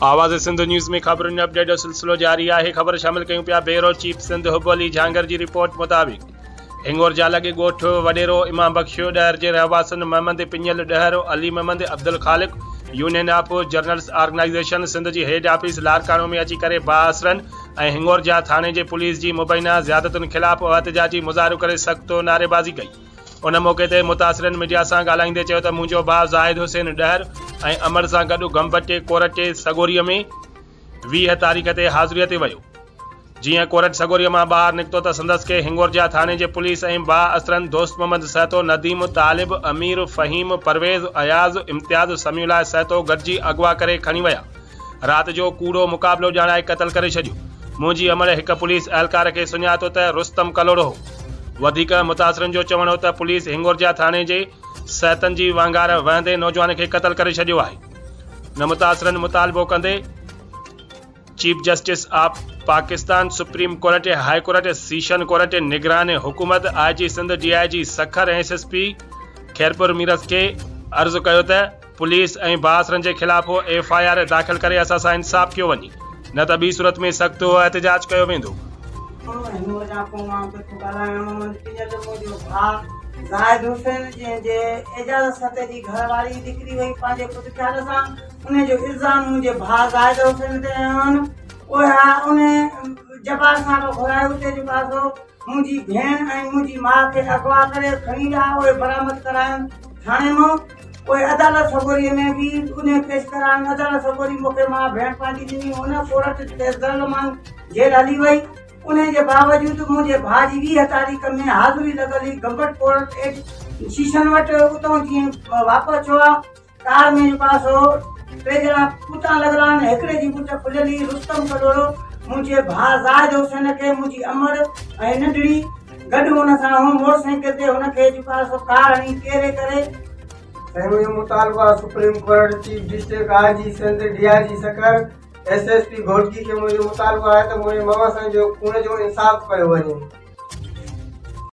آواز سنڌ نيوز ۾ خبرن اپڊيٽ جو سلسلو جاري آهي. خبر شامل ڪيون پيا بيورو چيف سنڌ حب علي جهانگر جي رپورٽ مطابق هنگورجا لڳ ڳوٺ وڏيرو امام بخش ڏهر جي رهواسين Muhammad Pinyal Dahar, Ali Muhammad Abdul Khaliq, union of journalists organisation Sindh جي هيڊ آفيس لاڙڪاڻو ۾ اچي ڪري بااثرن ۽ هنگورجا ٿاڻي جي پوليس جي مبينا زيادتين خلاف احتجاجي مظاهرو ڪري سخت نعريبازي ڪئي. ان موقعي تي متاثرن ميڊيا سان ڳالهائيندي چيو ته منهنجو ڀاء زاهد حسين ڏهر ۽ امڙ سان گڏ گمبٽي ڪورٽ سڳوري ۾ 20 تاريخ تي حاضري تي ويو. جيئن ڪورٽ سڳوريء مان ٻاهر نڪتو ته سندس کي هنگورجا ٿاڻي جي پوليس ۽ بااثرن دوست محمد سهتو، نديم، طالب، امير، فهيم، پرويز، اياز، امتياز، سميع الله سهتو گڏجي اغوا ڪري کڻي ويا. رات جو ڪوڙو مقابلو ڄاڻائي قتل ڪري ڇڏيو. منهنجي امڙ هڪ پوليس اهلڪار کي سڃاتو ته رستم ڪلهوڙو هو. وڌيڪ متاثرن جو چوڻ هو ته پوليس هنگورجا ٿاڻي جي سهتن جي وانگار وهندي نوجوان کي قتل ڪري ڇڏيو آهي. نه متاثرن مطالبو ڪندي. Chief justice of Pakistan, supreme court, high court, session court, نگران حڪومت، I G Sindh, D I G Sukkur ۽ S S P Khairpur Mirs کي عرض ڪيو ته پوليس ۽ بااثرن جي خلاف ايف I R داخل ڪري اسان سان انصاف ڪيو وڃي نه ته ٻي صورت ۾ سخت احتجاج ڪيو ويندو. زاهد حسين جنهن جي اعجاز سهتي جي گهر واري نڪري وئي پنهنجي خود خيال سان انهي جو الزام منهنجي ڀاء زاهد حسين تي هنيو آهن. اها انهي جبار صاحب گهرائي اتي جيڪو آهي سو منهنجي ڀيڻ ۽ منهنجي ماء کي اغوا ڪري کڻي ويا. اهي برآمد ڪرايم ٿاڻي مان. اهي عدالت سڳوريء ۾ به انهي پيش ڪرايم. عدالت سڳوري مون کي ماء ڀيڻ پنهنجي ڏني. هن ڪورٽ تي مان جيل هلي وئي. انهي جي باوجود منهنجي ڀاء جي 20 تاريخ ۾ حاضري لڳل هئي گمبٽ ڪورٽ ايٽ شيشن وٽ. اتان جيئن واپس ٿيو آ ڪار ۾ جيڪو آهي سو ٽي ڄڻا پوتان لڳل آهن، هڪڙي جي ٻوٽ کليل هئي. رستم ڪلهوڙو منهنجي ڀاء زاهد حسين کي منهنجي امڙ ۽ ننڍڙي گڏ هن سان هو موٽر سائيڪل تي هن کي جيڪو آهي سو ڪار هڻي ڪيري ڪري. سائين منهنجو مطالبو آهي supreme court, chief justice, I G Sindh, D I G Sukkur, S S P Ghotki کي منهنجو مطالبو آهي ته منهنجي ماما سائين جو خون جو انصاف ڪيو وڃي.